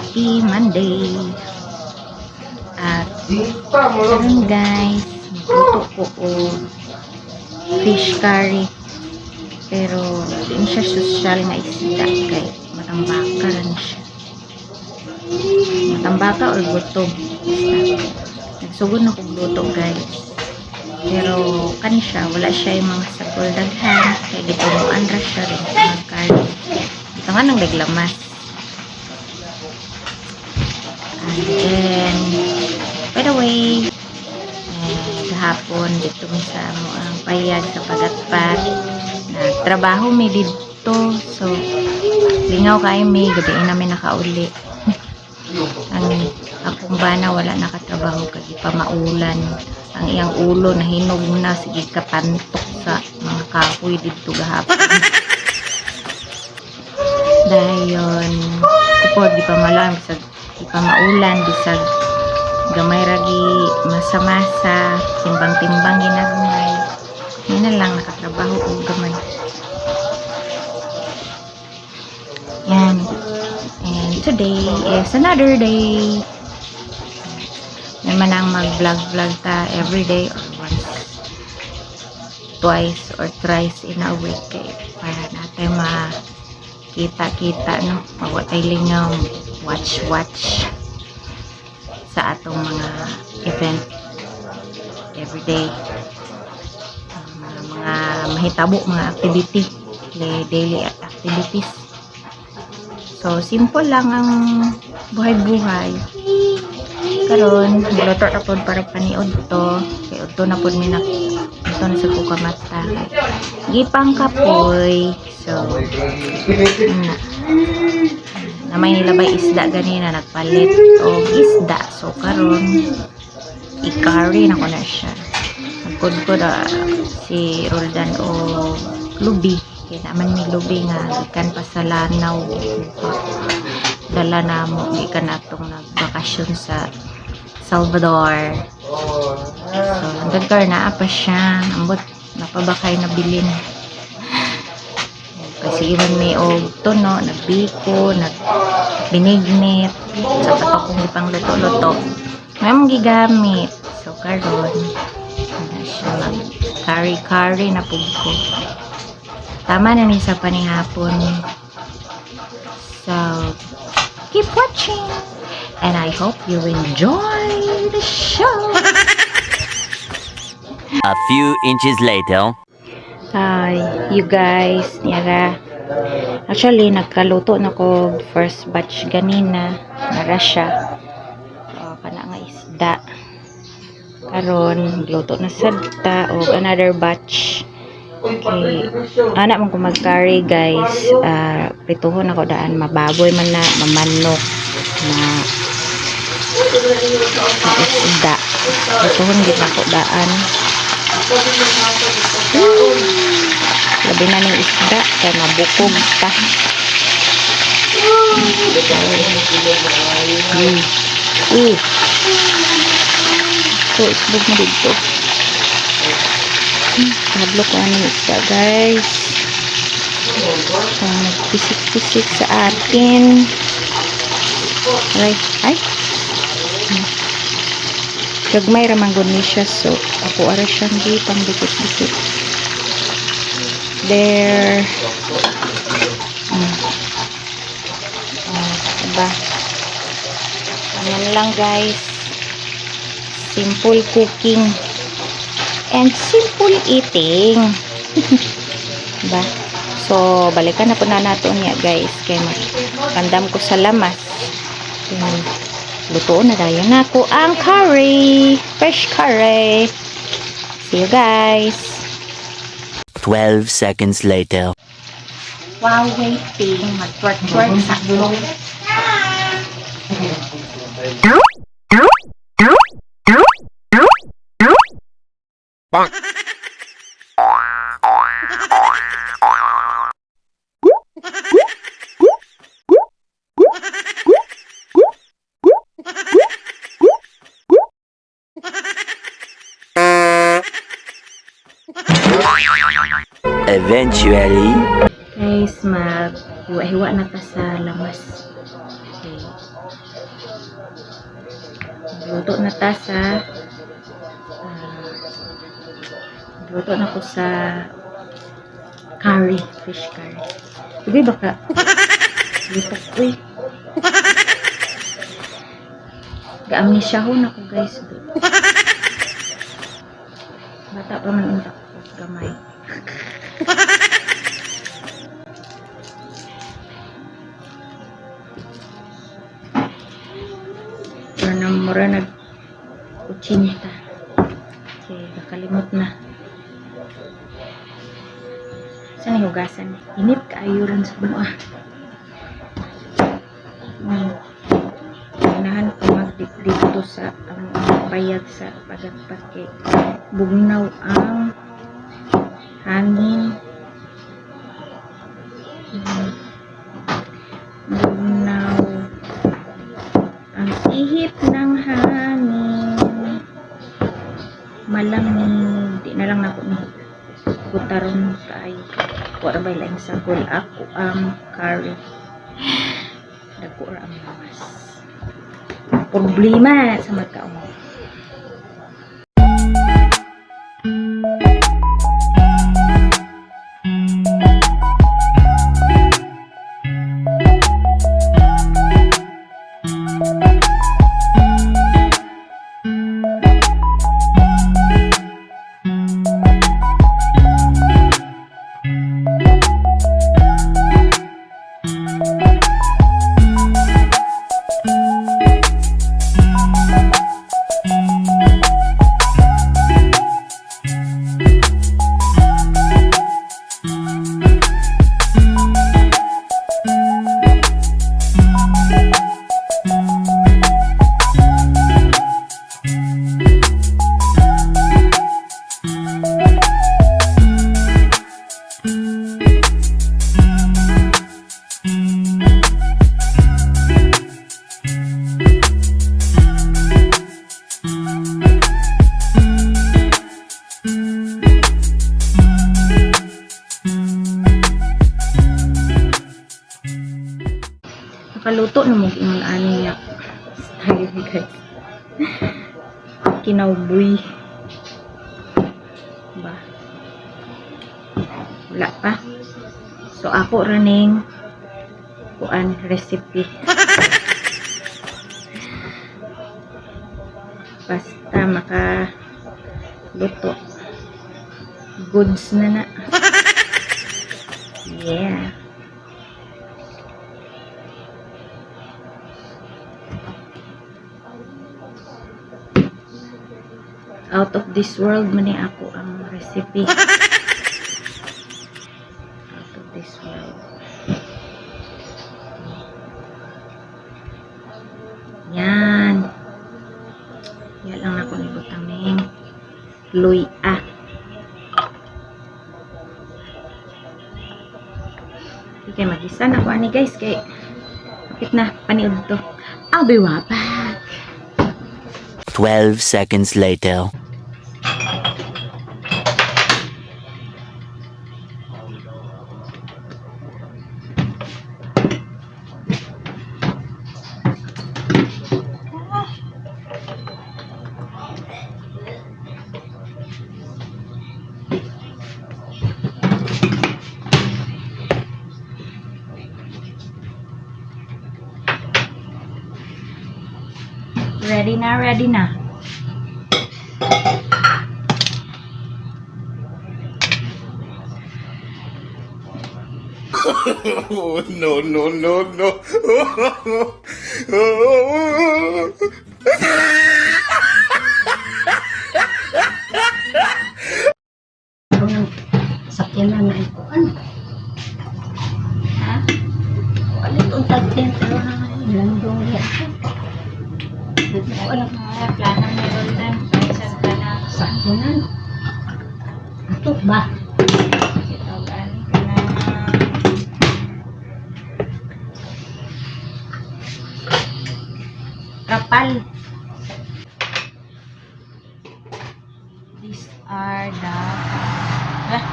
Happy Monday! At karon guys, magluto ko og fish curry. Pero di ni siya sosyal nga isda kay matambaka ra ni siya. Matambaka or gutom. Basta. Nagsugod na kog luto, guys. Pero kani siya, wala siya yung mga sagol daghan. Kay gitunuan ra siya rin sa mga curry. Ito nga nang naglamas. And then, by the way, eh, gahapon dito mi sa amo ang payag sa Pagatpat. Nagtrabaho mi didto. So, lingaw kaayo mi, gabi namin nakauli. Ang akong bana wala nakatrabaho kay gipamaulan. Ang iyang ulo nahinog na, sige kapantok sa mga kahoy didto gahapon. Dayon, kupod gipamalaan bisag gipamaulan, bisag gamay ra gi masa-masa, timbang-timbang ginagmay. May na lang nakatrabaho og gamay. Yan. And today is another day. Naman ang mag-vlog-vlog ta every day or once, twice or thrice in a week kay para natin makita-kita, no, mawa tay lingaw, watch watch sa atong mga event every day, mga mahitabo, mga activity, daily activities. So simple lang ang buhay-buhay karon. Luto na pod para paniud to kay udto na pod mi na ito na sa kukamata kay gipang kapoy. So na na may nilabay isda ganina, nagpalit og isda. So karon i-curry na ko na siya. Nagkudkod si Roldan og lubi kay naman may lubi nga gikan pa sa Lanao, dala na mo gikan atong nagbakasyon sa Salvador. So hanggang karon naa pa siya. Ambot napabakay na bilin kasi man may og tuno, nagbiko, nagbinignit sa pato kong ipang luto-luto may mong gigamit. So karon na siya, mag curry curry na pug ko. Tama na ni sa panihapon. So keep watching and I hope you enjoy the show. A few inches later. Hi, you guys. Nira. Actually, nagkaluto na ko first batch ganina. Nara siya. O, kana nga isda. Karon, gluto na sad ta og another batch. Okay. Ana man ko mag-curry, guys. Prituhon ako daan, mababoy man na, mamanok, na isda. Prituhon gid ako daan. Labi na ning isda kay mabukog ta. So, isbog mo dito. Hadlok ko aning isda, guys. So, nagpisik-pisik sa atin. Aray, ay. Gagmay ra man gud ni siya, so ako ara siyang gi pang dikit-dikit. There. Oh, diba? Ganyan lang, guys. Simple cooking and simple eating. Diba? So, balikan na po na nato niya, guys. Kay pandam ko sa lamas. Then, lutoon na dayon nako ang curry. Fresh curry. See you guys. 12 seconds later. While waiting, mag-twerk-twerk sa ako. Eventually. Guys, mag Hiwa-hiwa na ta sa lamas. Okay. Luto na ta sa luto na ko sa curry, fish curry. Uy, baka litok, uy. Ga-amnesia ho na ko, guys. Bata pa man unta ko, gamay. Pero na mura nag 80. Okay, nakalimot na. Saan yung hugasan? Init kaayo ron sa buwa. Ganahan ko magdito sa ang bayag sa pagatpat kay bugnaw ang hangin. Bugnaw ang ihip ng hangin. Malamig. Di na lang nako ni butaron kaayo. Wa ra bay laing sagol ako ang curry. Dako ra ang lamas. Problema sa magkaon. Nakaluto na mo ingon ani nga style, guys. Kinawbuy. Ba? Wala pa. So ako raning kuan recipe. Basta maka luto. Goods na na. Yeah. Out of this world man ni ako ang recipe. Out of this world. Yan. Yan lang ako ni butang ning luya. Okay, magisa na ko ani, guys, kay kapit na paniud to. I'll be right back. 12 seconds later. Ready na, ready na. Oh, no, no, no, no. Ang sakyanan na ikuan. Ha? Palit untag din pero na landong niya. Kuan ang Mga plano ni Roldan, sa ka na sakyanan. Ato ba? Ito, ani ka na kapal. These are the ah.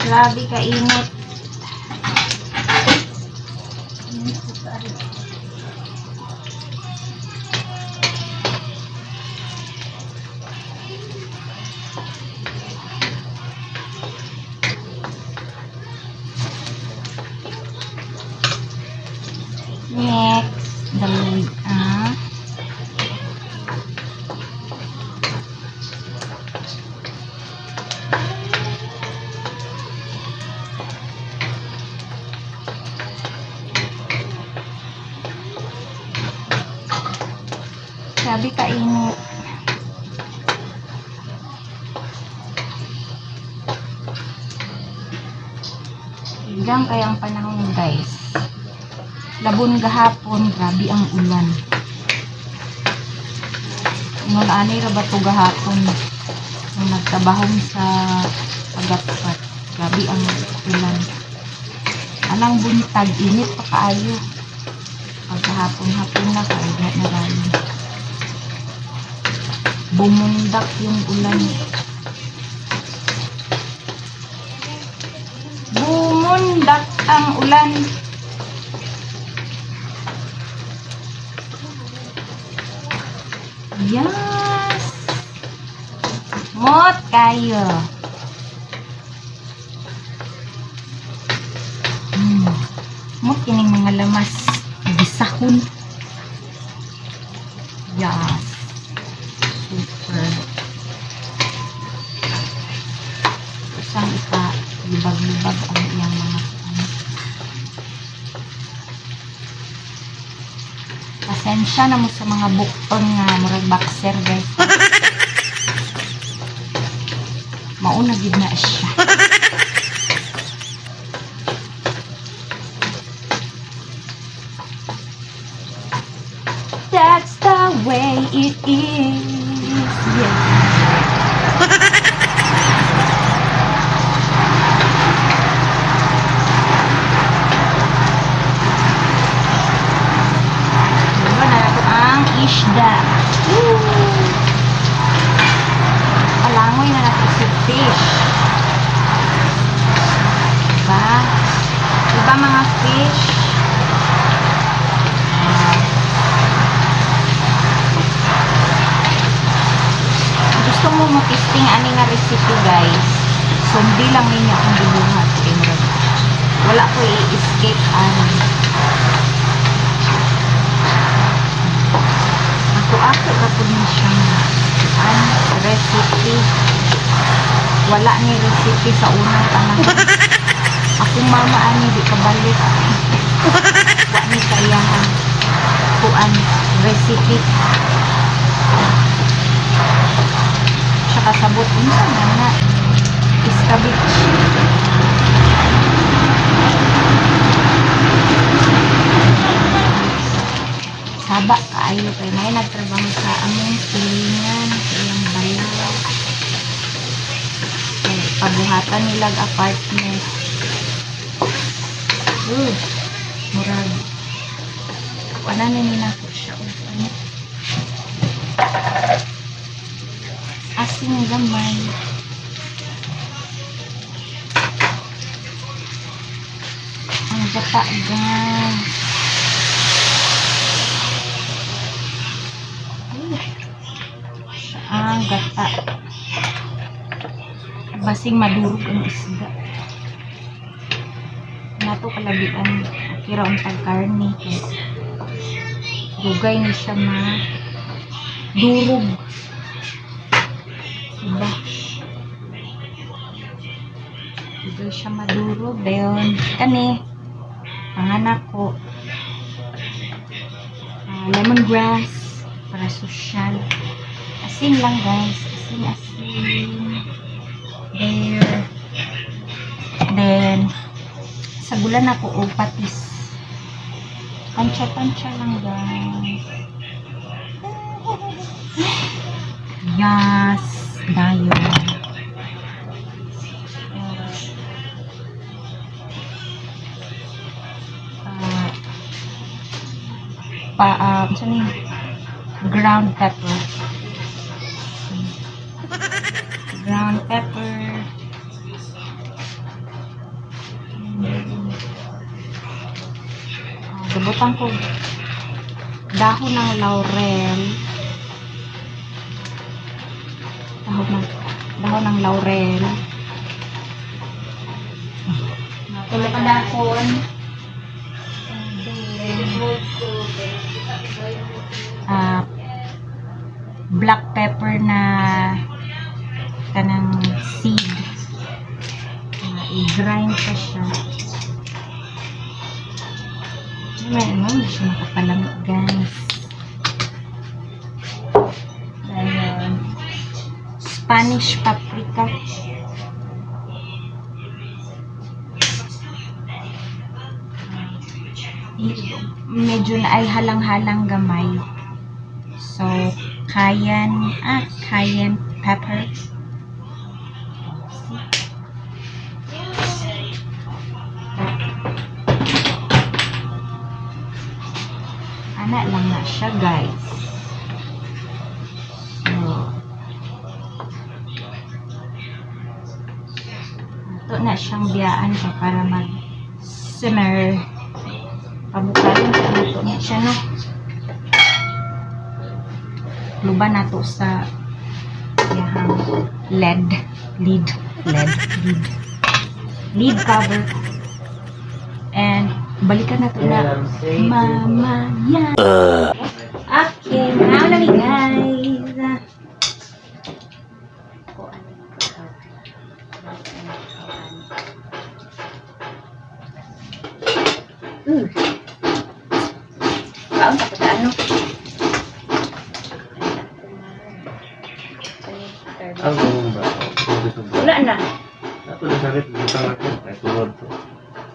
Grabe kainit. Next, the ah. Grabe kainit. Hanggang kaya ang panahon, guys. Labon gahapon, grabe ang ulan. Nung ani ra ba to gahapon nung nagtabahong sa pagatpat. Grabe ang ulan. Anang buntag, init pa kaayo. Pagkahapon-hapon na kay na rayon. Bumundak yung ulan. Bumundak ang ulan. Yes! Mot kayo. Mot kining mga lamas. Gisahon. Yes. Super. Usang ipa lubag-lubag ang iyang mga ano. Pasensya na mo sa mga bukton nga murag boxer, guys. Mauna gid na siya. That's the way it is. Yeah. Diba na ito ang isda. Woo! Palangoy na natin si fish. Diba? Diba mga fish? Ah. Gusto mo mo-testing ani nga recipe, guys? Sundi lang ninyo akong gibuhat kay murag wala ko i-escape ani. Ako ra pud ni siya nga ang recipe. Wala ni recipe sa unang panahon. Akong mama ani di kabalik. Wa ni sa iyang kuan recipe. Siya kasabot unsa man na iskabich. Saba kaayo kay may nagtrabaho sa among silingan sa iyang balaw. Kay pabuhatan nilag apartment. Murag wala na ni nako siya og ano. Asin gamay. Ang gata, guys. Ay, ang gata. Basing madurog ang isda. Nato kalabian. Kira ang pagkarni. Kay dugay ni siya ma durog. Diba? Dugay siya madurog. Dayon, kani, panganak ko, lemongrass, para social. Asin lang, guys. Asin, asin. There. Then, sagulan ako og patis. Tansya-tansya lang, guys. Yes. Dayon. Pa, saan yun? Ground pepper. Ground pepper. Butang ko dahon ng laurel. Dahon ng laurel. Tulo ka dahon. And then, black pepper na kanang seed. I-grind pa siya. May ano, hindi siya makapalamig, guys. Ayun. Spanish paprika. Medyo na ay halang-halang gamay. So, cayenne pepper. See? Ana lang na siya, guys. So, ato na siyang biyaan pa para mag simmer. Pabukayon sa ato na siya, no? Luban nato sa iyahang lid, lid, lid, lid, lid cover. And balikan nato na mamaya. Okay, now na ni, guys. Ko ano yung pagkaw. Kaon sa kuta ano? Ang ganun ba? Wala na. Ato na sakit, butang ako. Ay, turod to.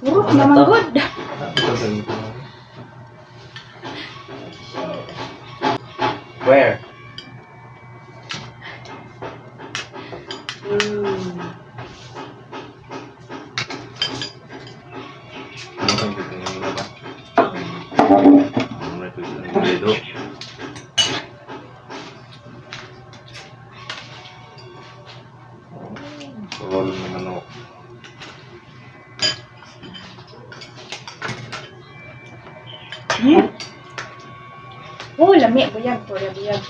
Purot naman good. Ato sa ganito. Where? Ano kang titingnan mo na ba? Ano na ito? Ang lido. Roll na manok. Oh, lami buyag to, buyag. Buyag.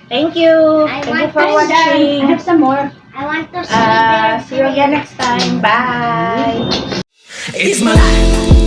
Thank you. I Thank you want for to watching. I have some more. I want to see See you again next time. Bye. It's my life.